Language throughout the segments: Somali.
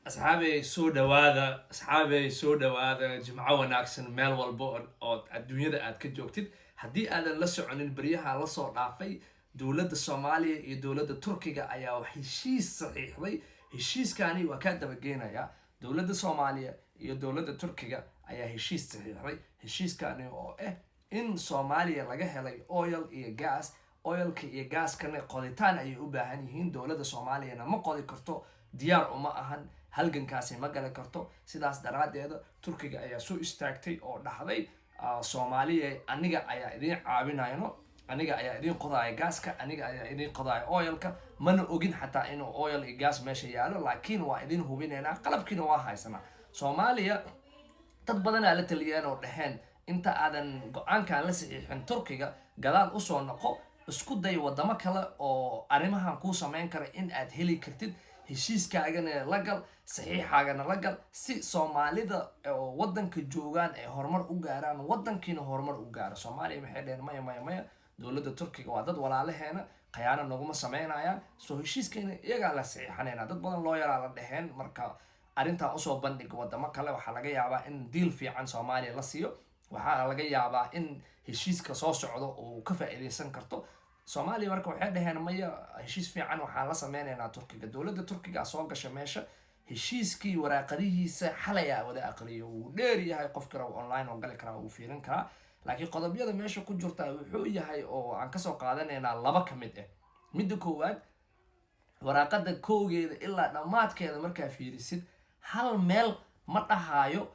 Asxaabey, soo dhawaada. Asxaabey, soo dhawaada. Jimco wanaagsan meel walba oo adduunyada aad ka joogtid. Haddii aadan la soconin, beryaha lasoo dhaafay dowladda Soomaaliya iyo dowladda Turkiga ayaa heshiis saxiixday. Heshiiskani waa kaa dabageenaya. Dowladda Soomaaliya iyo dowladda Turkiga ayaa heshiis saxiixday, heshiiskani oo ah in Soomaaliya laga helay oil iyo gas. Oilka iyo gaaskana qoditaan ayay u baahan yihiin. Dowladda Soomaaliyana ma qodi karto, diyaar uma ahan, halgankaasi ma gali karto. Sidaas daraaddeeda Turkiga ayaa soo istaagtay oo dhahday, "Soomaaliya, aniga ayaa idiin caawinayno, aniga ayaa idiin qodaya gaaska, aniga ayaa idiin qodaya oilka. Mana ogin xataa inuu oil iyo gas meesha yaalo, laakiin waa idin hubinaynaa, qalabkiina waa haysanaa." Soomaaliya dad badanaa la taliyeen oo dhaheen, inta aadan go-aankan la saxiixin Turkiga, gadaal usoo noqo, isku day wadamo kale oo arrimahan kuu sameyn kara in aad heli kartid, heshiiskaagana la gal, saxiixaagana la gal, si Soomaalida oo wadanka joogaan ay horumar u gaaraan, wadankiina horumar u gaaro. Soomaaliya maxay dhaheen? "Maya, maya, maya, dowladda Turkiga waa dad walaalaheena, khayaano naguma sameynayaan, soo heshiiskayna iyagaa la saxiixanayna." Dad badan loo yaraa la dhaheen, marka arrintan usoo bandhig wadamo kale, waxaa laga yaabaa in deal fiican Soomaaliya la siiyo, waxaa laga yaabaa in heshiiska soo socdo uu ka faa'iidaysan karto Soomaaliya. Marka waxay dhaheen, "Maya, heshiis fiican waxaan la sameynaynaa Turkiga." Dowladda Turkiga soo gasha meesha. Heshiiskii waraaqadihiisa xalayaa wada aqriyo. Wuu dheer yahay, qofka rabo online oo gali karaa, wuu fiirin karaa, laakiin qodobyada meesha ku jirta wuxuu yahay oo aan kasoo qaadanaynaa laba ka mid ah. Midda koowaad, waraaqada kowgeeda ilaa dhammaadkeeda markaa fiirisid, hal meel ma dhahaayo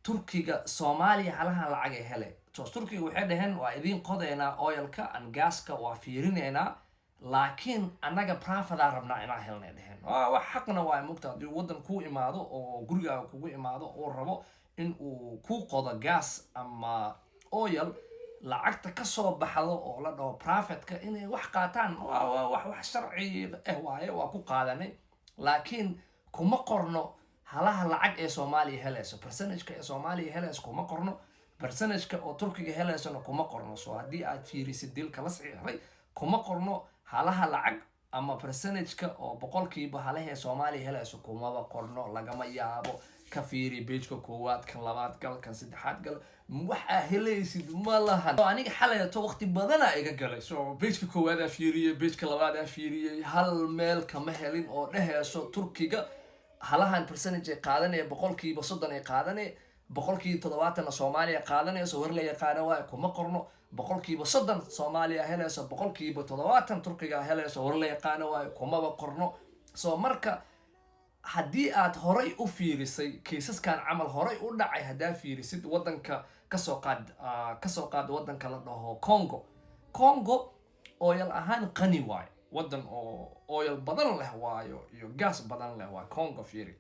Turkiga Soomaaliya halahan lacag ay hele. So Turkiga waxay dhaheen, "Waa idiin qodeynaa oilka and gaaska, waa fiirineynaa, laakiin annaga profit-aa rabnaa inaan helnay," dheheen. Waa wax xaqna waa mugta. Haddii waddan kuu imaado oo gurigaaga kugu imaado uu rabo in uu kuu qodo gas ama oil, lacagta kasoo baxdo oo la dhaho profitka inay wax qaataan waa wax sharci ah waaye. Waa ku qaadanay, laakiin kuma qorno halaha lacag ee Soomaaliya helayso. Percentageka ee Soomaaliya helayso kuma qorno, percentageka oo Turkiga helaysona kuma qorno. So haddii aad fiirisid dealka la saxiixday, kuma qorno halaha lacag ama percentageka oo boqolkiiba halahee Soomaaliya helayso, kumaba qorno. Lagama yaabo. Ka fiiri pageka koowaad, kan labaad gal, kan saddexaad gal, wax aa helaysid ma lahan. Aniga xalayto waqti badana iga galay, so pageka koowaad fiiriyey, pageka labaad fiiriyey, hal meel kama helin oo dheheyso Turkiga halahan percentage ay qaadanaya, 30% ay qaadanaya, 70%-na Soomaaliya qaadanayso. War la yaqaano waay, kuma qorno. 30% Soomaaliya helayso, 70% Turkiga helayso, war la yaqaano waayo, kumaba qorno. So marka haddii aad horay u fiirisay kaysaskan camal horay u dhacay, haddaa fiirisid wadanka kasoo qaad wadanka la dhaho Congo. Congo oil ahaan qani waayo, wadan oo oil badan leh waayo iyo gas badan leh waayo. Congo fiiri,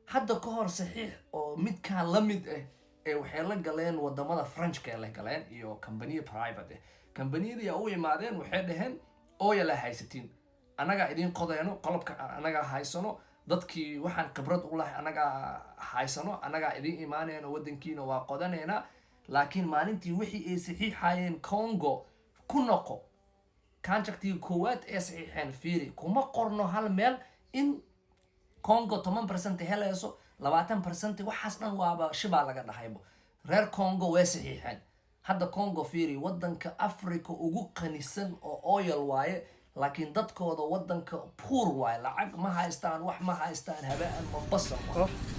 hadda ka hor saxiix oo midkaan la mid ah ee waxay la galeen wadamada Frenchka ay la galeen iyo kambaniya private ah. Kambaniyadii u imaadeen, waxay dhaheen, "Oil haysatiin, annagaa idiin qodeyno, qolobka annagaa haysano, dadkii waxaan khibrad u lahay annagaa haysano, annagaa idiin imaanayno, wadankiina waa qodaneynaa." Laakiin maalintii wixii ay saxiixayeen Congo, ku noqo contractiga koowaad ee saxiixeen, fiiri, kuma qorno hal meel in Congo 10% helayso, 20%. Waxaas dhan waaba shibaa laga dhahaybo. Reer Congo way saxiixeen. Hadda Congo fiiri, wadanka Africa ugu qanisan oo oil waaye, laakiin dadkooda wadanka poor waaye, lacag ma haystaan, wax ma haystaan, habaan ma basal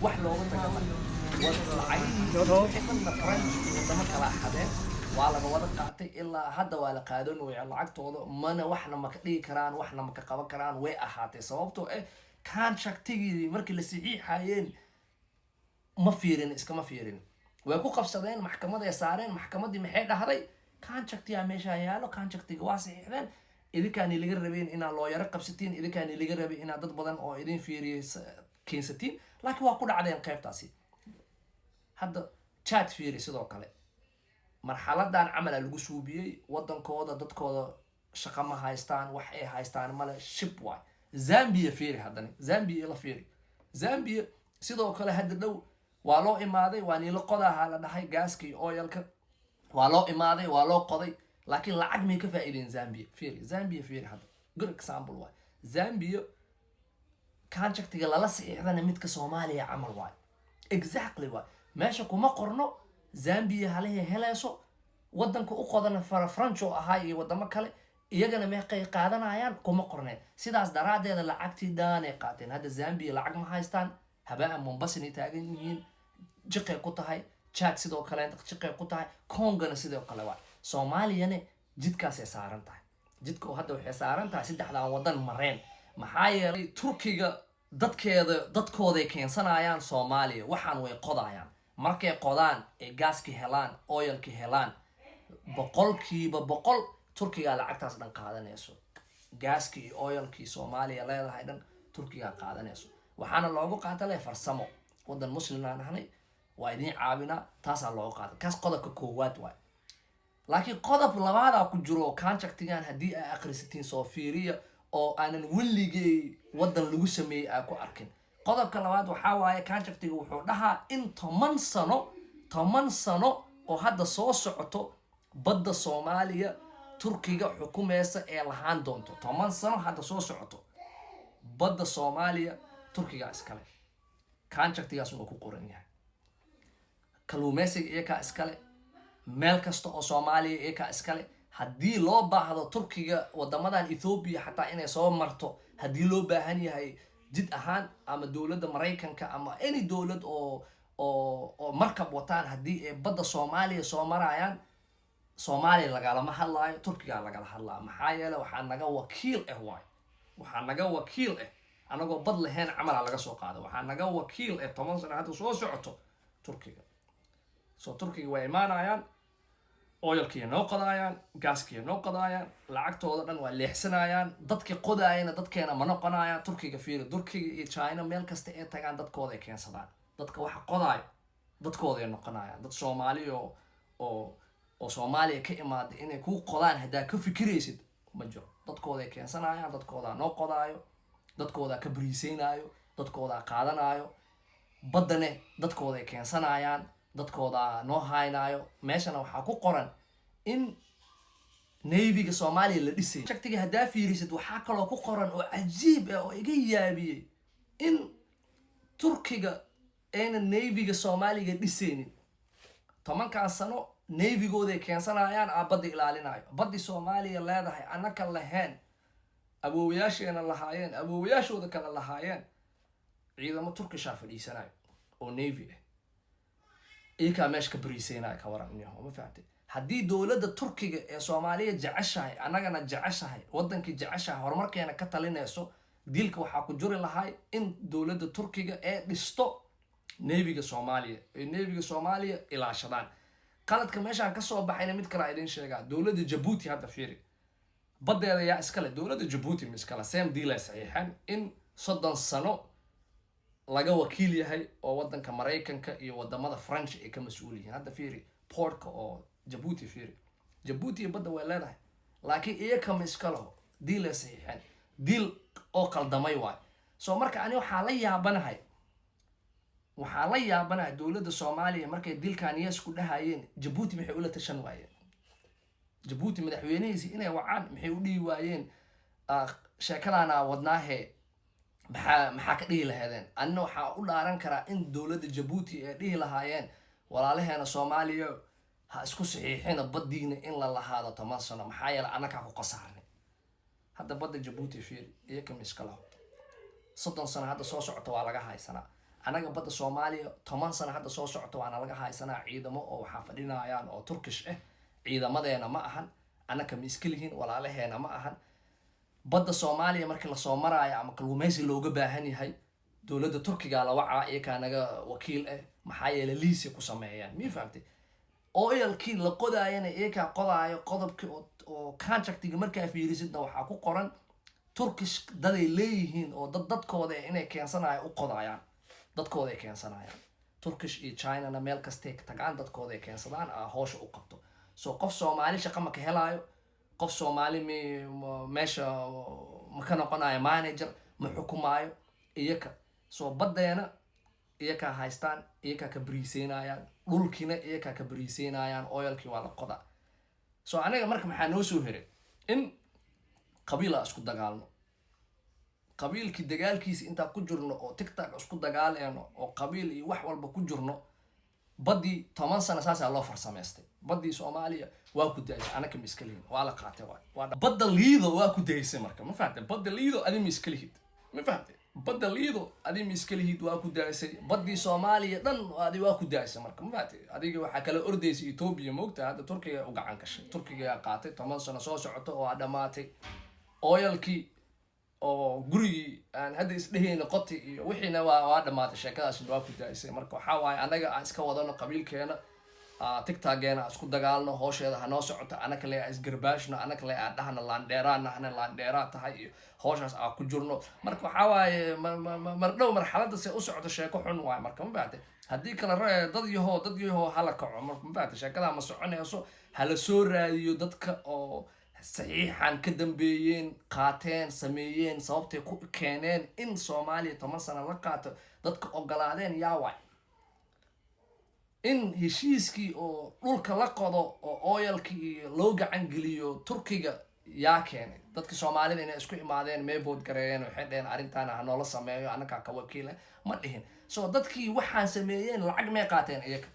wax looga taga. Marka lacagihii wixii dhanna French iyo wadamo kala xadeen, waa laga wada qaatay. Ilaa hadda waa la qaadan waya lacagtooda, mana waxna maka dhigi karaan, waxna maka qaban karaan. Way ahaatay sababtoo eh contractigii markii la saxiixayeen ma fiirin, iskama fiirin. Way ku qabsadeen, maxkamaday saareen. Maxkamaddii maxay dhahday? "Contractigaa meeshaa yaalo, contractiga waa saxiixdeen, idinkaani laga rabeen inaad lawyero qabsatiin, idinkaani laga rabay inaad dad badan oo idin fiiriyay keensatiin, laakiin waa ku dhacdeen qaybtaasi." Hadda Chad fiiri, sidoo kale marxaladan camala lagu suubiyey wadankooda, dadkooda shaqo ma haystaan, wax ay haystaan male, shib waay. Zambia fiiri haddana, Zambia ila fiiri. Zambia sidoo kale hadda dhow waa loo imaaday, waa niilo qodaha la dhahay gaaska iyo oilka, waa loo imaaday, waa loo qoday, laakiin lacag may ka faa'iideen. Zambia fiiri, Zambia fiiri hadda, good example waay Zambia. Contractiga lala saxiixdana midka Soomaaliya camal waayo, exactly waay. Meesha kuma qorno Zambia halihii helayso. Wadanka u qodana fara French oo ahaa iyo wadamo kale, iyagana meeqay qaadanayaan kuma qorneen. Sidaas daraaddeeda lacagtii dhaanay qaateen. Hadda Zambia lacag ma haystaan, habaa Mombasanay taagan yihiin, jiqay ku tahay. Chad sidoo kale jiqay ku tahay, Congona sidoo kale waay. Soomaaliyana jidkaasay saaran tahay, jidka oo hadda waxay saaran tahay saddexdan wadan mareen. Maxaa yeelay Turkiga dadkeeda dadkooday keensanayaan Soomaaliya. Waxaan way qodayaan. Markay qodaan ee gaaski helaan, oilki helaan, 100% Turkigaa lacagtaas dhan qaadanayso. Gaaskii iyo oilkii Soomaaliya leedahay dhan Turkigaa qaadanayso. Waxaana loogu qaata leh farsamo, wadan muslimnaan nahnay, waa idiin caawinaa, taasaa loogu qaata. Kaas qodobka koowaad waay. Laakiin qodob labaadaa ku jiro contractigan, haddii aa akhrisatiin soo fiiriya, oo aanan weligay wadan lagu sameeyey aa ku arkin. Qodobka labaad waxaa waaye, contractiga wuxuu dhahaa in 10 sano, 10 sano oo hadda soo socoto, badda Soomaaliya Turkiga xukumeysa ee lahaan doonto. 10 sano hadda soo socoto badda Soomaaliya Turkiga iskale. Contractigaas waa ku qoran yahay. Kalluumeysiga iyakaa iskale, meel kasta oo Soomaaliya iyakaa iskale. Haddii loo baahdo Turkiga wadamadan Ethiopia xataa inay soo marto, haddii loo baahan yahay jid ahaan, ama dowladda Maraykanka ama any dowlad oo markab wataan, haddii ay badda Soomaaliya soo marayaan, Soomaaliya lagalama hadlaayo, Turkigaa lagala hadlaa. Maxaa yeele waxaa naga wakiil ah waay, waxaa naga wakiil ah, anagoo bad lahayn camalaa laga soo qaada. Waxaa naga wakiil ah 10 sano hadda soo socoto Turkiga. So Turkiga way imaanayaan, oilkiiya noo qodaayaan, gaaskiiya noo qodaayaan, lacagtooda dhan waa leexsanayaan. Dadki qodaayana dadkeena ma noqonayaan. Turkiga fiiri, Turkiga iyo China meel kasta ay tagaan dadkooda ay keensadaan. Dadka waxa qodaayo dadkooda ay noqonayaan. Dad Soomaali oo Soomaaliya ka imaada inay kuu qodaan haddaa ka fikiraysid ma jiro. Dadkooda ay keensanayaan, dadkoodaa noo qodaayo, dadkoodaa ka bariiseynaayo, dadkoodaa qaadanaayo. Baddane dadkooda ay keensanayaan, dadkoodaa noo haynaayo. Meeshana waxaa ku qoran in navyga Soomaaliya la dhisay. Shaktiga haddaa fiirisid, waxaa kaloo ku qoran oo cajiib ah oo iga yaabiyey in Turkiga ayna navyga Soomaaliga dhisaynin. 10-kan sano navygooday keensanayaan aa badda ilaalinayo. Baddi Soomaaliya leedahay, annaka lahayn, awoowayaasheena lahaayeen, awoowayaashooda kale lahaayeen, ciidamo Turkishaa fadhiisanayo oo navy ah, iyakaa meesha ka bariiseynayo. Ka waran yaho, ma fahamtay? Haddii dowladda Turkiga ee Soomaaliya jeceshahay, annagana jeceshahay, wadankii jeceshahay, horumarkeena ka talinayso, diilka waxaa ku juri lahay in dowladda Turkiga ee dhisto navyga Soomaaliya, ee navyga Soomaaliya ilaashadaan. Qaladka meeshaan kasoo baxayna mid kale idin sheegaa. Dowladda Jabuuti hadda fiiri, baddeeda yaa iskale? Dowladda Jabuuti ma iskale? Same deal ay saxiixeen in 30 sano laga wakiil yahay oo wadanka Maraykanka iyo wadamada French ay ka mas-uul yihiin. Hadda fiiri portka oo Jabuuti, fiiri Jabuuti badda way leedahay, laakiin iyakama iska laho. Deal ay saxiixeen, deal oo qaldamay waay. So marka ani waxaa la yaabanahay dowladda Soomaaliya markay dealkan yes ku dhahayeen, Jabuuti maxay ula tashan waayeen? Jabuuti madaxweynihiisi inay wacaan maxay u dhihi waayeen? Sheekadaana wadnaahe, maxaa ka dhihi lahaydeen? Anina waxaa u dhaaran karaa in dowladda Jabuuti ay dhihi lahaayeen, "Walaalaheena Soomaaliya, ha isku saxiixina baddiina in la lahaado 10 sano." Maxaa yeele annagaa ku qasaarnay. Hadda badda Jabuuti fiiri, iyakama iska laho. 30 sano hadda soo socota waa laga haysanaa. Annaga badda Soomaaliya 10 sano hadda soo socota waana laga haysanaa. Ciidamo oo waxaa fadhinayaan oo Turkish ah, ciidamadeena ma ahan, annaka ma iska lihin, walaalaheena ma ahan. Badda Soomaaliya markii lasoo maraayo ama kalluumeysi looga baahan yahay, dowladda Turkiga la wacaa, iyakaa naga wakiil ah. Maxaa yeele lease ku sameeyaan, mii fahamtay? Oilkii la qodaayana iyakaa qodaayo. Qodobkii oo contractiga markaa fiirisidna waxaa ku qoran Turkish daday leeyihiin oo dad dadkooda inay keensanayo u qodaayaan, dadkooda ay keensanayaan. Turkish iyo Chinana meel kastay tagaan dadkooda ay keensadaan aa hoosha u qabto. So qof Soomaali shaqa ma ka helaayo, qof Soomaali meesha ma ka noqonayo manager, ma xukumaayo iyaka. Soo baddeena iyakaa haystaan, iyakaa ka bariiseynayaan, dhulkiina iyakaa ka bariiseynayaan, oilkii waa la qodaa. So aniga marka maxaa noo soo heray? In qabiil aa isku dagaalno. Qabiilkii dagaalkiisa intaan ku jirno oo TikTok isku dagaaleeno oo qabiil iyo wax walba ku jirno, baddii 10 sano saasaa loo farsamaystay. Baddii Soomaaliya waa ku daysay, anaka ma iska lihin, waa la qaatay. Waay waa badda Liido waa ku daysay. Marka ma fahamtay? Badda Liido adi ma iska lihid, ma fahamtay? Badda Liido adi ma iska lihid, waa ku daysay. Baddii Soomaaliya dhan adi waa ku daysay. Marka ma fahamtay? Adiga waxaa kala ordaysay Ethiopia, moogta? Hadda Turkiga u gacan gashay, Turkiga qaatay 10 sano soo socoto oo aa dhamaatay. Oil-kii oo gurigii aan hadda isdhehayna qoti iyo wixiina waa dhamaatay, sheekadaasina waa ku daysay. Marka waxaa waaye, annaga aan iska wadano qabiilkeena, TikTokeena aan isku dagaalno, hoosheeda hanoo socoto. Anaka le aan isgarbaashno, anaka le aan dhahno laandheeraan nahna, laandheeraa tahay iyo hooshaas aan ku jirno. Marka waxaa waaye, mardhow marxaladda se u socoto sheeko xun waaye. Marka ma fahamtay? Haddii kale dad yahoo hala kaco. Marka ma fahamtay, sheekadaa ma soconayso. Hala soo raadiyo dadka oo saxiixan ka dambeeyeen, qaateen, sameeyeen, sababtay ku keeneen in Soomaaliya 10 sano la qaato. Dadka ogolaadeen yaa waay in heshiiskii oo dhulka la qodo oo oil-kii iyo loo gacan geliyo Turkiga? Yaa keenay dadka Soomaalida inay isku imaadeen? May vote gareeyeen? Waxay dheheen arrintaana ha noola sameeyo, annagaa ka wakiila? Ma dhihin. So dadkii waxaan sameeyeen lacag may qaateen iyaga?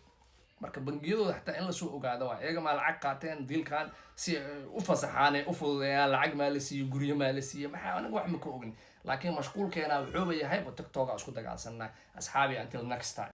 Marka bangiyadooda xataa in lasoo ogaado waa iyaga maa lacag qaateen deal-kan si ay u fasaxaan, ay u fududeeyaan? Lacag maa la siiye? Guryo maa la siiye? Maxaa anaga wax ma ka ogni, laakiin mashquulkeena wuxuuba yahay ba TikTok isku dagaalsanaa. Asxaabi, until next time.